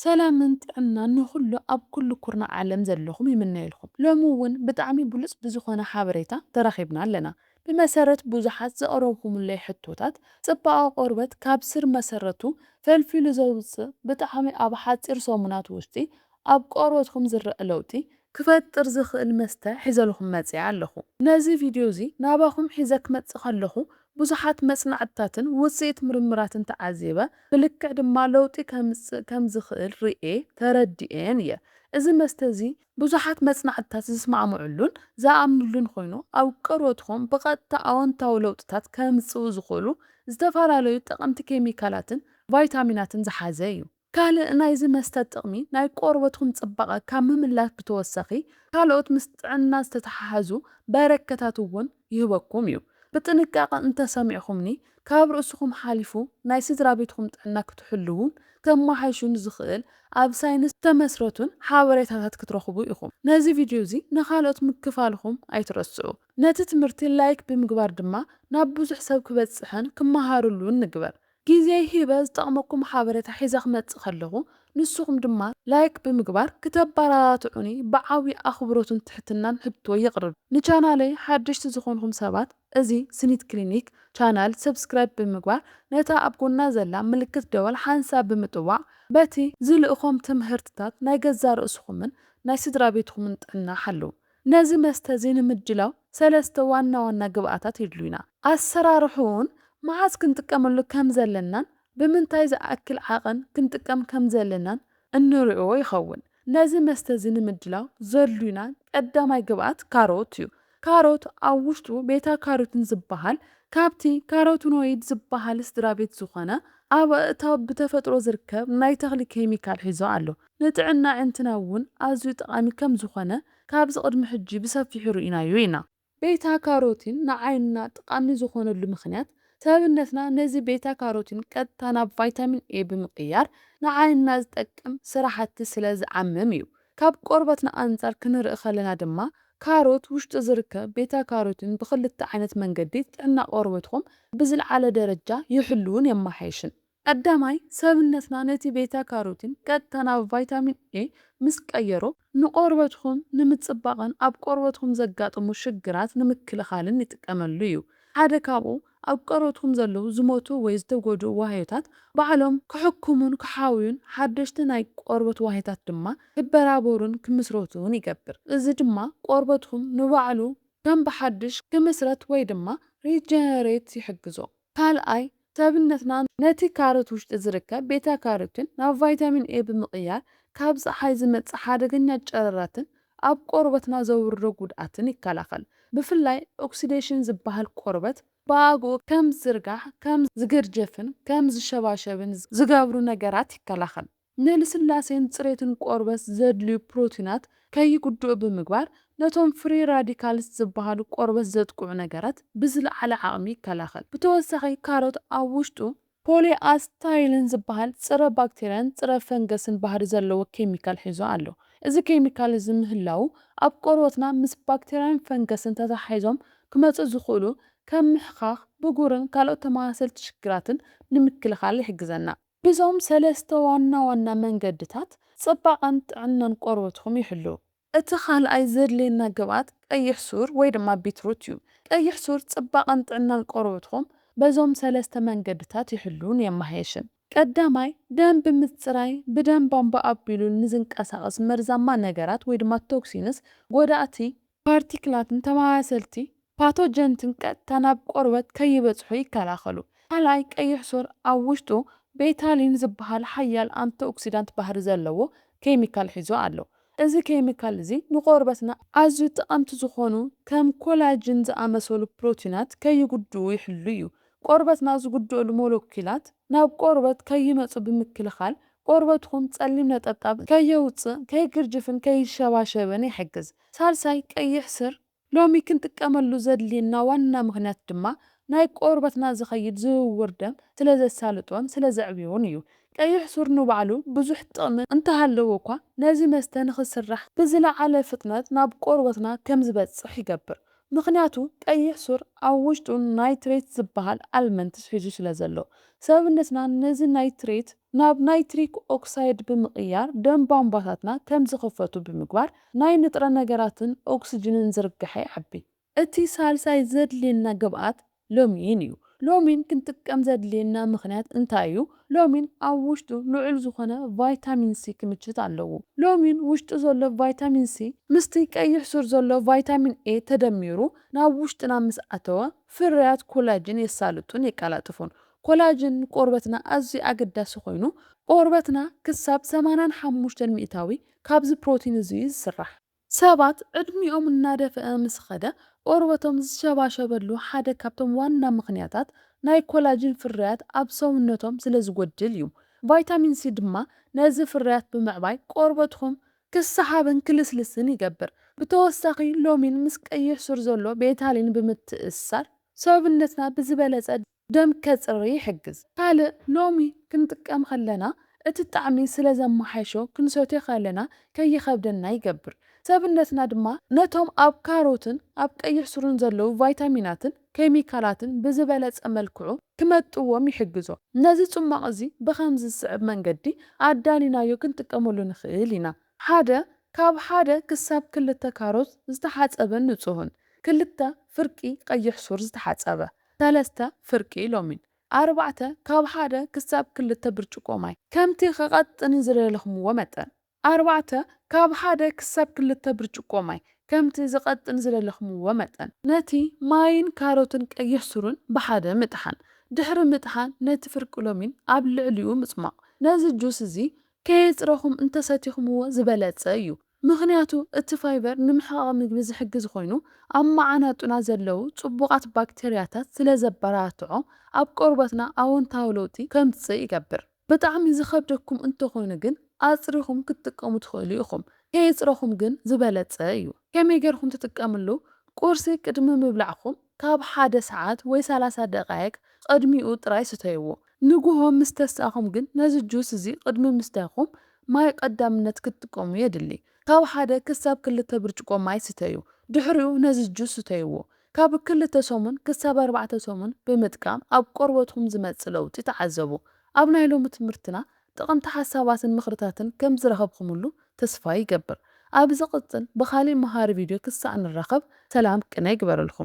ሰላምን ጥዕናን ንኹሉ ኣብ ኩሉ ኩርናዕ ዓለም ዘለኹም ይምነየልኩም። ሎሚ እውን ብጣዕሚ ብሉጽ ብዝኾነ ሓበሬታ ተራኺብና ኣለና። ብመሰረት ብዙሓት ዘቕረብኩምለይ ሕቶታት፣ ጽባቐ ቆርበት ካብ ስር መሰረቱ ፈልፊሉ ዘውጽእ፣ ብጣዕሚ ኣብ ሓጺር ሰሙናት ውሽጢ ኣብ ቆርበትኩም ዝረአ ለውጢ ክፈጥር ዝኽእል መስተ ሒዘልኩም መጺኣ ኣለኹ። ነዚ ቪድዮ እዚ ናባኹም ሒዘ ክመጽእ ከለኹ ብዙሓት መጽናዕትታትን ውጽኢት ምርምራትን ተዓዚበ፣ ብልክዕ ድማ ለውጢ ከምጽእ ከም ዝኽእል ርእየ ተረዲኤን እየ። እዚ መስተ እዚ ብዙሓት መጽናዕትታት ዝስማዕምዑሉን ዝኣምኑሉን ኮይኑ፣ ኣብ ቆርበትኩም ብቐጥታ ኣወንታዊ ለውጥታት ከምጽኡ ዝኽእሉ ዝተፈላለዩ ጠቐምቲ ኬሚካላትን ቫይታሚናትን ዝሓዘ እዩ። ካልእ ናይዚ መስተ ጥቕሚ፣ ናይ ቆርበትኩም ጽባቐ ካብ ምምላስ ብተወሳኺ፣ ካልኦት ምስ ጥዕና ዝተተሓሓዙ በረከታት እውን ይህበኩም እዩ። ብጥንቃቐ እንተሰሚዕኹምኒ፣ ካብ ርእስኹም ሓሊፉ ናይ ስድራ ቤትኩም ጥዕና ክትሕልዉን ከመሓይሹን ዝኽእል ኣብ ሳይንስ ዝተመስረቱን ሓበሬታታት ክትረኽቡ ኢኹም። ነዚ ቪድዮ እዚ ንኻልኦት ምክፋልኹም ኣይትረስዑ። ነቲ ትምህርቲ ላይክ ብምግባር ድማ ናብ ብዙሕ ሰብ ክበጽሕን ክመሃርሉን ንግበር። ግዜይ ሂበ ዝጠቕመኩም ሓበሬታ ሒዘ ክመጽእ ከለኹ፣ ንስኹም ድማ ላይክ ብምግባር ክተበረታትዑኒ ብዓብዪ ኣኽብሮትን ትሕትናን ሕቶ የቕርብ። ንቻናለይ ሓደሽቲ ዝኾንኹም ሰባት፣ እዚ ስኒት ክሊኒክ ቻናል ሰብስክራይብ ብምግባር፣ ነታ ኣብ ጎና ዘላ ምልክት ደወል ሓንሳብ ብምጥዋቕ፣ በቲ ዝልእኾም ትምህርትታት ናይ ገዛእ ርእስኹምን ናይ ስድራ ቤትኩምን ጥዕና ሓልዉ። ነዚ መስተ እዚ ንምድላው ሰለስተ ዋና ዋና ግብኣታት የድልዩና። ኣሰራርሕኡን መዓስ ክንጥቀመሉ ከም ዘለናን ብምንታይ ዝኣክል ዓቐን ክንጥቀም ከም ዘለናን እንሪኦ ይኸውን። ነዚ መስተ እዚ ንምድላው ዘድልዩና ቀዳማይ ግብኣት ካሮት እዩ። ካሮት ኣብ ውሽጡ ቤታ ካሮቲን ዝበሃል ካብቲ ካሮቲኖይድ ዝበሃል ስድራ ቤት ዝኾነ ኣብ ኣእታው ብተፈጥሮ ዝርከብ ናይ ተኽሊ ኬሚካል ሒዙ ኣሎ። ንጥዕና ኣዕንትና እውን ኣዝዩ ጠቓሚ ከም ዝኾነ ካብዚ ቅድሚ ሕጂ ብሰፊሑ ርኢናዮ ኢና። ቤታ ካሮቲን ንዓይንና ጠቓሚ ዝኾነሉ ምኽንያት፣ ሰብነትና ነዚ ቤታ ካሮቲን ቀጥታ ናብ ቫይታሚን ኤ ብምቕያር ንዓይንና ዝጠቅም ስራሕቲ ስለ ዝዓምም እዩ። ካብ ቆርበትና ኣንጻር ክንርኢ ከለና ድማ፣ ካሮት ውሽጡ ዝርከብ ቤታ ካሮቲን ብኽልተ ዓይነት መንገዲ ጥዕና ቆርበትኩም ብዝለዓለ ደረጃ ይሕልውን የመሓይሽን። ቀዳማይ፣ ሰብነትና ነቲ ቤታ ካሮቲን ቀጥታ ናብ ቫይታሚን ኤ ምስ ቀየሮ፣ ንቆርበትኩም ንምጽባቕን ኣብ ቆርበትኩም ዘጋጥሙ ሽግራት ንምክልኻልን ይጥቀመሉ እዩ። ሓደ ካብኡ፣ ኣብ ቆርበትኩም ዘለዉ ዝሞቱ ወይ ዝተጎድኡ ዋህዮታት ባዕሎም ክሕክሙን ክሓውዩን፣ ሓደሽቲ ናይ ቆርበት ዋህዮታት ድማ ክበራበሩን ክምስረቱን ይገብር። እዚ ድማ ቆርበትኩም ንባዕሉ ከም ብሓድሽ ክምስረት ወይ ድማ ሪጀነሬት ይሕግዞ። ካልኣይ፣ ሰብነትና ነቲ ካሮት ውሽጢ ዝርከብ ቤታ ካሮቲን ናብ ቫይታሚን ኤ ብምቕያር፣ ካብ ጸሓይ ዝመጽእ ሓደገኛ ጨረራትን ኣብ ቆርበትና ዘውርዶ ጉድኣትን ይከላኸል። ብፍላይ ኦክሲዴሽን ዝበሃል ቆርበት ብኣግኡ ከም ዝዝርጋሕ፣ ከም ዝግርጀፍን ከም ዝሸባሸብን ዝገብሩ ነገራት ይከላኸል። ንልስላሴን ጽሬትን ቆርበት ዘድልዩ ፕሮቲናት ከይጉድኡ ብምግባር፣ ነቶም ፍሪ ራዲካልስ ዝበሃሉ ቆርበት ዘጥቅዑ ነገራት ብዝለዓለ ዓቕሚ ይከላኸል። ብተወሳኺ፣ ካሮት ኣብ ውሽጡ ፖሊኣስታይሊን ዝበሃል ጸረ ባክቴርያን ጸረ ፈንገስን ባህሪ ዘለዎ ኬሚካል ሒዙ ኣሎ። እዚ ኬሚካል እዚ ምህላዉ፣ ኣብ ቆርበትና ምስ ባክቴርያን ፈንገስን ተተሓሒዞም ክመጹ ዝኽእሉ ከም ምሕኻኽ፣ ብጉርን ካልኦት ተመሳሰልቲ ሽግራትን ንምክልኻል ይሕግዘና። ብዞም ሰለስተ ዋና ዋና መንገድታት ጽባቐን ጥዕናን ቆርበትኩም ይሕልው። እቲ ካልኣይ ዘድልየና ግብኣት ቀይሕ ሱር ወይ ድማ ቢትሩት እዩ። ቀይሕ ሱር ጽባቐን ጥዕናን ቆርበትኩም በዞም ሰለስተ መንገድታት ይሕልውን የመሓየሽን። ቀዳማይ፣ ደም ብምጽራይ ብደም ቧንቧ ኣቢሉ ንዝንቀሳቐስ መርዛማ ነገራት ወይ ድማ ቶክሲንስ፣ ጎዳእቲ ፓርቲክላትን ተመሳሰልቲ ፓቶጀንትን ቀጥታ ናብ ቆርበት ከይበጽሑ ይከላኸሉ። ካልኣይ፣ ቀይሕ ሱር ኣብ ውሽጡ ቤታሊን ዝበሃል ሓያል ኣንቲኦክሲዳንት ባህሪ ዘለዎ ኬሚካል ሒዙ ኣሎ። እዚ ኬሚካል እዚ ንቆርበትና ኣዝዩ ጠቐምቲ ዝኾኑ ከም ኮላጅን ዝኣመሰሉ ፕሮቲናት ከይጉድኡ ይሕሉ እዩ። ቆርበትና ዝጉድእሉ ሞለኪላት ናብ ቆርበት ከይመጹ ብምክልኻል፣ ቆርበትኩም ጸሊም ነጠብጣብ ከየውጽእ፣ ከይግርጅፍን ከይሸባሸብን ይሕግዝ። ሳልሳይ፣ ቀይሕ ስር ሎሚ ክንጥቀመሉ ዘድልየና ዋና ምኽንያት ድማ፣ ናይ ቆርበትና ዝኸይድ ዝውውር ደም ስለ ዘሳልጦን ስለ ዘዕብዮን እዩ። ቀይሕ ሱር ንባዕሉ ብዙሕ ጥቕሚ እንተሃለዎ እኳ፣ ነዚ መስተ ንኽስራሕ ብዝለዓለ ፍጥነት ናብ ቆርበትና ከም ዝበጽሕ ይገብር። ምኽንያቱ ቀይሕ ሱር ኣብ ውሽጡ ናይትሬት ዝበሃል ኣልመንትስ ሒዙ ስለ ዘሎ፣ ሰብነትና ነዚ ናይትሬት ናብ ናይትሪክ ኦክሳይድ ብምቕያር ደም ቧንቧታትና ከም ዝኽፈቱ ብምግባር ናይ ንጥረ ነገራትን ኦክስጅንን ዝርጋሐ ይዓቢ። እቲ ሳልሳይ ዘድልየና ግብኣት ሎሚን እዩ። ሎሚን ክንጥቀም ዘድልየና ምኽንያት እንታይ እዩ? ሎሚን ኣብ ውሽጡ ልዑል ዝኾነ ቫይታሚን ሲ ክምችት ኣለዎ። ሎሚን ውሽጡ ዘሎ ቫይታሚን ሲ ምስቲ ቀይሕ ሱር ዘሎ ቫይታሚን ኤ ተደሚሩ ናብ ውሽጥና ምስ ኣተወ ፍርያት ኮላጅን የሳልጡን የቀላጥፉን። ኮላጅን ንቆርበትና ኣዝዩ ኣገዳሲ ኮይኑ ቆርበትና ክሳብ ሰማንያን ሓሙሽተን ሚእታዊ ካብዚ ፕሮቲን እዚ እዩ ዝስራሕ። ሰባት ዕድሚኦም እናደፍአ ምስ ኸደ ቆርበቶም ዝሸባሸበሉ ሓደ ካብቶም ዋና ምኽንያታት ናይ ኮላጅን ፍርያት ኣብ ሰውነቶም ስለ ዝጎድል እዩ። ቫይታሚን ሲ ድማ ነዚ ፍርያት ብምዕባይ ቆርበትኩም ክሰሓብን ክልስልስን ይገብር። ብተወሳኺ ሎሚን ምስ ቀይሕ ሱር ዘሎ ቤታሊን ብምትእስሳር ሰብነትና ብዝበለጸ ደም ከጽሪ ይሕግዝ። ካልእ ሎሚ ክንጥቀም ከለና እቲ ጣዕሚ ስለ ዘመሓይሾ ክንሰትዮ ከለና ከይኸብደና ይገብር። ሰብነትና ድማ ነቶም ኣብ ካሮትን ኣብ ቀይሕ ሱርን ዘለዉ ቫይታሚናትን ኬሚካላትን ብዝበለጸ መልክዑ ክመጥዎም ይሕግዞ። ነዚ ጽሟቕ እዚ ብኸምዚ ዝስዕብ መንገዲ ኣዳሊናዮ ክንጥቀመሉ ንኽእል ኢና። ሓደ ካብ ሓደ ክሳብ ክልተ ካሮት ዝተሓጸበን ንጹህን፣ ክልተ ፍርቂ ቀይሕ ሱር ዝተሓጸበ፣ ሰለስተ ፍርቂ ሎሚን፣ ኣርባዕተ ካብ ሓደ ክሳብ ክልተ ብርጭቆ ማይ፣ ከምቲ ክቐጥን ዝደለኽምዎ መጠን። ኣርባዕተ ካብ ሓደ ክሳብ ክልተ ብርጭቆ ማይ፣ ከምቲ ዝቐጥን ዝደለኽምዎ መጠን። ነቲ ማይን ካሮትን ቀይሕ ሱርን ብሓደ ምጥሓን። ድሕሪ ምጥሓን ነቲ ፍርቂ ሎሚን ኣብ ልዕሊኡ ምጽማቕ። ነዚ ጁስ እዚ ከየጽረኹም እንተሰቲኹምዎ ዝበለጸ እዩ። ምኽንያቱ እቲ ፋይበር ንምሕቓቕ ምግቢ ዝሕግዝ ኮይኑ ኣብ መዓናጡና ዘለዉ ጽቡቓት ባክተርያታት ስለ ዘበራትዖ ኣብ ቆርበትና ኣወንታዊ ለውጢ ከምጽእ ይገብር። ብጣዕሚ ዝኸብደኩም እንተኾይኑ ግን ኣጽሪኹም ክትጥቀሙ ትኽእሉ ኢኹም። ከየጽረኹም ግን ዝበለጸ እዩ። ከመይ ጌርኩም ትጥቀምሉ? ቁርሲ ቅድሚ ምብላዕኩም ካብ ሓደ ሰዓት ወይ ሰላሳ ደቓይቕ ቅድሚኡ ጥራይ ስተይዎ። ንግሆ ምስ ተሳእኹም ግን ነዚ ጁስ እዚ ቅድሚ ምስታይኩም ማይ ቀዳምነት ክትጥቀሙ የድሊ። ካብ ሓደ ክሳብ ክልተ ብርጭቆ ማይ ስተዩ። ድሕሪኡ ነዚ ጁስ ስተይዎ። ካብ ክልተ ሰሙን ክሳብ ኣርባዕተ ሰሙን ብምጥቃም ኣብ ቆርበትኩም ዝመጽእ ለውጢ ተዓዘቡ። ኣብ ናይ ሎሚ ትምህርትና ጠቐምቲ ሓሳባትን ምኽርታትን ከም ዝረኸብኩምሉ ተስፋ ይገብር። ኣብ ዝቕጽል ብኻሊእ መሃሪ ቪድዮ ክሳዕ ንራኸብ ሰላም ቅነ ይግበረልኩም።